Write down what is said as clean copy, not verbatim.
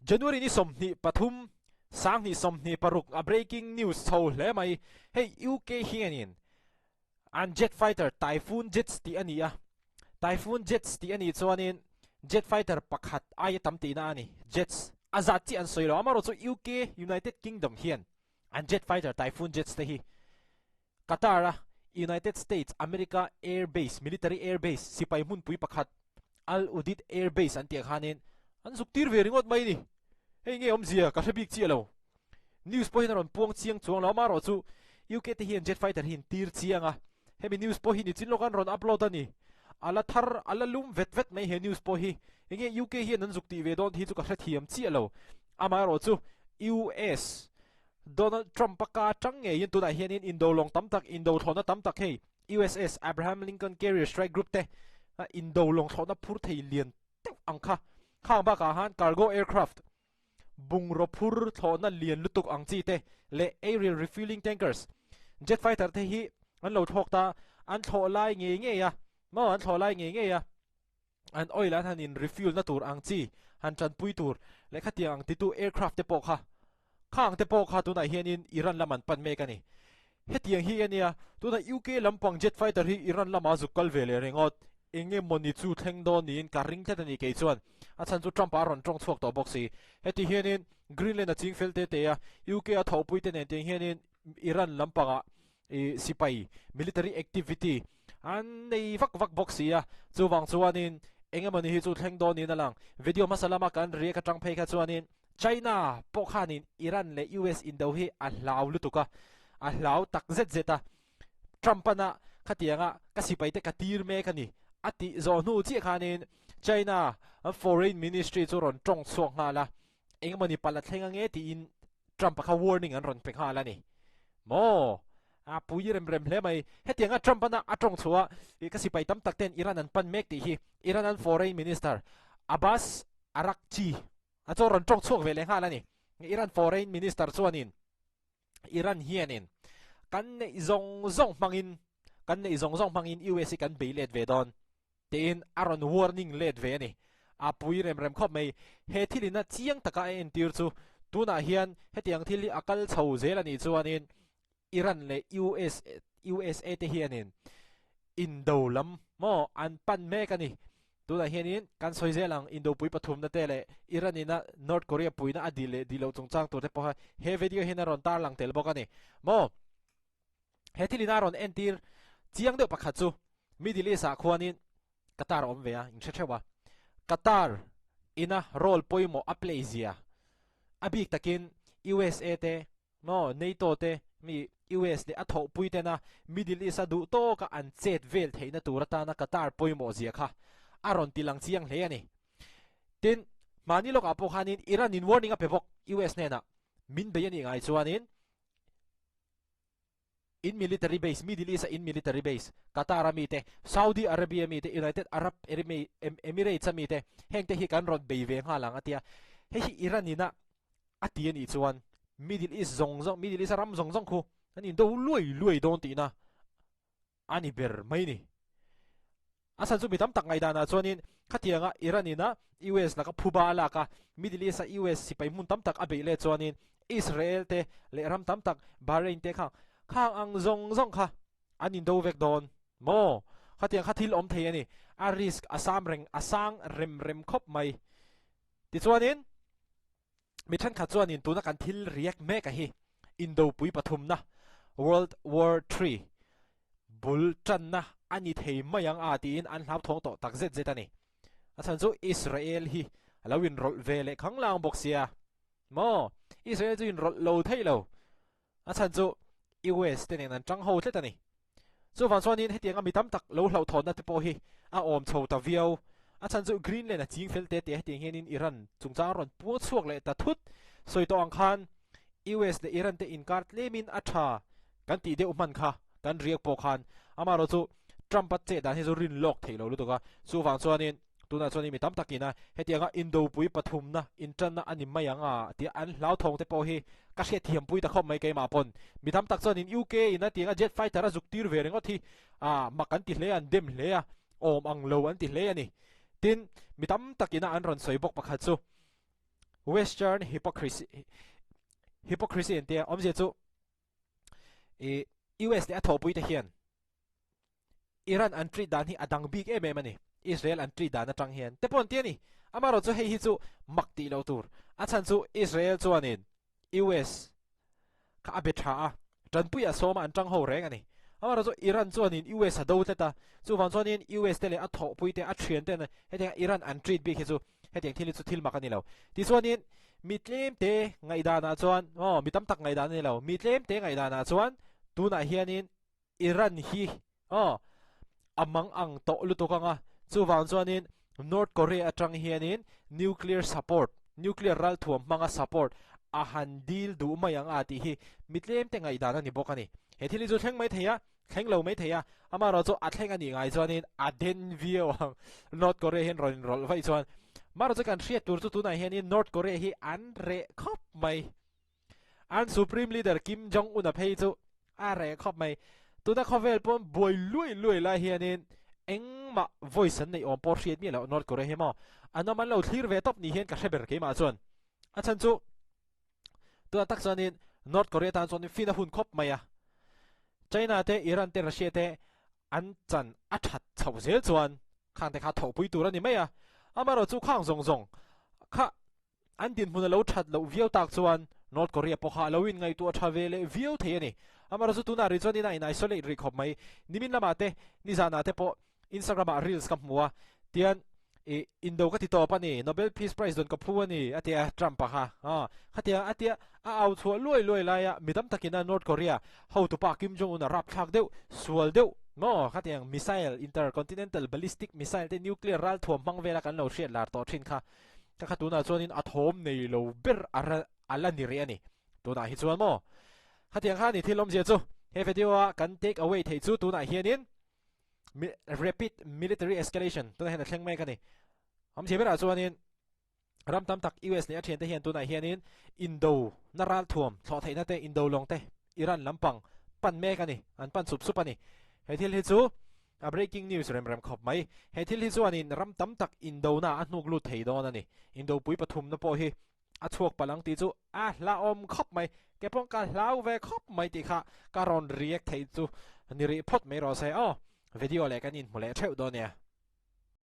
January ni 23 2026 a breaking news chho hle mai. Hei UK hianin an jet fighter Typhoon jets tih a ni a. Typhoon jets tih a nih chuanin jet fighter pakhat aia tam tihna a ni. Jets a zat chiah an sawi lo. Amaherawhchu UK, United Kingdom, hian an jet fighter Typhoon jets te hi Qatar a United States America Air Base, military air base, sipai hmunpui pakhat Al Udeid Air Base an tih ah khanin an zuk tir ve ringawt mai ni. Hei nge awmzia ka hre bik chiah lo. News pawhin a rawn puang chiang chuang lo. Amaherawhchu UK te hian jet fighter hi an tir chiang a, hemi news pawh hi nichin lawk an rawn upload a ni. A la thar, a la lum vet vet mai he news pawh hi. Enge UK hian an zuk tih ve dawn tih hi chu ka hrethiam chiah lo. Amaherawhchu US Donald Trump-a ka atang ngeiin tunah hianin indo lawng tam tak, indo thlawhna tam tak hei USS Abraham Lincoln Carrier Strike Group te indo lawng thlawhna phur thei lian deuh ang kha. Khang bakah khan cargo aircraft, bungraw phur thlawhna lian lutuk ang chi te leh aerial refueling tankers, jet fighter te hi an lo thlawk ta, an thlawh lai ngei ngei a, maw an thlawh lai ngei ngei a. An oil an han in refuel na tur ang chi han tanpui tur leh khatiang ang titu aircraft te pawh kha khang te pawh kha tunah hianin Iran lam an pan mek a ni. Hetiang hi a nia, tunah UK lampang jet fighter hi Iran lama zuk kal ve leh ringawt. Eng emawni chu thleng dawn niin ka ring tlat a ni kei chuan. A chhan chu Trump a rawn tawng chhuak tawh bawk si. Heti hianin Greenland a ching fel te te a, UK a thawhpui te nen tiang hianin Iran lampangah i sipai, military activity, an nei vak vak bawk si a, chuvang chuanin eng emawni hi chu thleng dawn niin a lang. Video hmasa lama kan react atang phei kha chuanin China pawh khanin Iran leh US indo hi a hlau lutuk a, a hlau tak zet zet a, Trump-ana khatianga ka sipaite ka tir mek a ni a tih zawh hnu chiah khanin China Foreign Ministry chu rawn tawng chhuak nghal a, eng emawni palh a thleng ange tiin Trump-a kha warning an rawn pe nghal a ni. Maw? A pui rem rem hle mai. Hetianga Trump-ana a tawng chhuah a, ka sipai tam tak ten Iran an pan mek tih hi Iran an Foreign Minister Abbas Araghchi a chu rawn tawng chhuak ve leh nghal a ni. Iran Foreign Minister chuanin Iran hianin kan neih zawng zawng hmangin kan neih zawng zawng hmangin US hi kan bei let ve dawn. Tiin a rawn warning let ve a ni. A pui rem rem khawp mai. He thil ina chiang taka a entir chu tunah hian hetiang thil hi a kal chho zel a nih chuanin Iran leh US USA te hianin indo lam maw an pan mek a ni. Tunah hianin kan sawi zel ang indopui pathumna te leh Iran ina North Korea puina a dil leh dil loh chungchang tur te pawh kha he video hian a rawn tarlang tel bawk a ni. Maw? He thil ina rawn entir chiang deuh pakhat chu Middle East ah khuanin Qatar a awm ve a, in hre theuh a. Qatar ina role pawimawh a play zia a bik takin USA te maw NATO te mi US leh a thawhpui tena Middle East a duh tawka an chet vel theihna tur atana Qatar pawimawh zia kha a rawn ti lang chiang hle a ni. Tin, hmani lawkah pawh khanin Iran in warning a pe bawk US hnenah min bei a nih ngai chuanin In military base, Middle East a in military base, Qatar a mite, Saudi Arabia mite, United Arab Emirates a mite, heng te hi kan rawn bei ve nghal ang a tia. Hei hi Iran in a a ti a nih chuan Middle East zawng zawng, Middle East a ram zawng zawng khu an indo luai luai dawn tihna a ni ber mai ni. A chhan chu mi tam tak ngaihdanah chuanin khatianga Iran ina US laka phuba a lak a, Middle East a US sipai hmun tam tak a beih leh chuanin Israel te leh ram tam tak Bahrain te kha khang ang zawng zawng kha an indo vek dawn maw? Khatiang kha thil awm thei a ni. A risk a sam reng a sang rem rem khawp mai. Tichuanin mi thenkhat chuanin tuna kan thil riak mek a hi Indopui pathumna, World War Three, bul tanna a ni thei mai ang a tiin an hlauthawng tawh tak zet zet a ni. A chhan chu Israel hi a lo inrawlh ve leh khanglang bawk sia maw? Israel chu inrawlh lo thei lo. A chhan chu US te nen an tang ho tlat a ni. Chuvang chuanin hetianga mi tam tak lo hlauhthawnna te pawh hi a awm chho ta viau. A chhan chu Greenland a ching fel te te hetiang hianin Iran chungchang a rawn puang chhuak leh ta thut. Sawi tawh ang khan US leh Iran te inkar tlemin a tha kan tih deuh hman kha kan riak pawh khan amaherawh chu Trump-a chet dan hi chu rin lawk theih lo lutuk a. Chuvang chuanin Tunah chuan mi tam takin a hetianga indopui pathumna intanna a ni mai ang a tia an hlauthawng te pawh hi ka hriatthiam pui ta khawp mai keimah pawn. Mi tam tak chuanin UK in a tianga jet fighter a zuk tir ve ringawt hi a mak an ti hle a, an dem hle a, awm ang lo an ti hle a ni. Tin, mi tam takin a an rawn sawi bawk pakhat chu. Western hypocrisy hypocrisy an tia awmzia chu i US leh a thawhpui te hian Iran an treat dan hi a dang bik em em a ni. Israel an treat dan atang hian te pawh an ti a ni. Amaherawh chu hei hi chu mak tih loh tur. A chhan chu Israel chuanin US kha a be tha a, tanpui a sawm a an tang ho reng a ni. Amaherawh chu Iran chuanin US a do tlat a, chuvang chuanin US te leh a thawhpui te a thian ten hetiang Iran an treat bik hi chu hetiang thil hi chu thil mak a ni lo. Tichuanin mi tlem te ngaihdanah chuan aw mi tam tak ngaihdan a ni lo, mi tlem te ngaihdanah chuan tunah hianin Iran hi aw a mang ang tawh lutuk ang a, chuvang chuanin North Korea atang hianin nuclear support, nuclear ralthuam hmanga support a han dil duh mai ang a tih hi mi tlemte ngaihdan a ni bawk a ni. He thil hi chu thleng mai thei a, thleng lo mai thei a, amaherawh chu a thleng a nih ngai chuanin a den viau ang North Korea hian rawn inrawlh vaih chuan. Amaherawh chu kan hriat tur chu tunah hianin North Korea hi an reh khawp mai. An Supreme Leader Kim Jong Un a phei chu a reh khawp mai. Tuna khawvel pawn buai luai luai lai hianin engmah voice an neih awm pawh hriat miah loh North Korea hi maw an awm an lo thlir ve tawp ni hian ka hre ber keimah chuan. A chhan chu tunah tak chuanin North Korea tan chuan fin a hun khawp mai a. China te, Iran te, Russia te an chan a that chhoh zel chuan khang te kha thawhpui tur a ni mai a. Amaherawhchu chu khang zawng zawng kha An dinhmun a lo that loh viau tak chuan North Korea pawh kha a lo inngaihtuah tha ve leh viau thei a ni. Amaherawhchu tunah rih chuan in a in isolate rih khawp mai. Nimin lamah te, nizanah te pawh Instagram ah reels ka hmu a, tian ih indo ka ti tawp a ni, Nobel Peace Prize dawn ka phu a ni a ti a Trump a kha. Aw, khatiang a tia a au chhuah luai luai laia mi tam takin a North Korea hotupa Kim Jong Un a rapthlak deuh, sual deuh maw khatiang missile, intercontinental ballistic missile te nuclear ralthuam hmang vela kan lo hriat lar tawh thin kha. Ka kha tunah chuanin a thawm nei lo ber a a la ni rih a ni. Tunah hi chuan maw? Khatiang kha ni thil awmzia chu he video a kan take away theih chu tunah hianin rapid military escalation tunah hian a thleng mek a ni. Awmzia berah chuanin ram tam tak US leh a thiante hian tunah hianin indo na ralthuam thlawh theihna te indo lawng te Iran lampang pan mek a ni, an pan sup sup a ni. He thil hi chu A breaking news rem rem khawp mai. He thil hi chuanin ram tam tak indona a hnuk lut thei dawn a ni. Indopui pathumna pawh hi a chhuak palh ang tih chu a hlauhawm khawp mai. Ke pawh ka hlau ve khawp mai tih kha ka rawn react theih chu ni rih phawt mai rawh se aw. Video leh kan inhmu leh theuh dawn nia.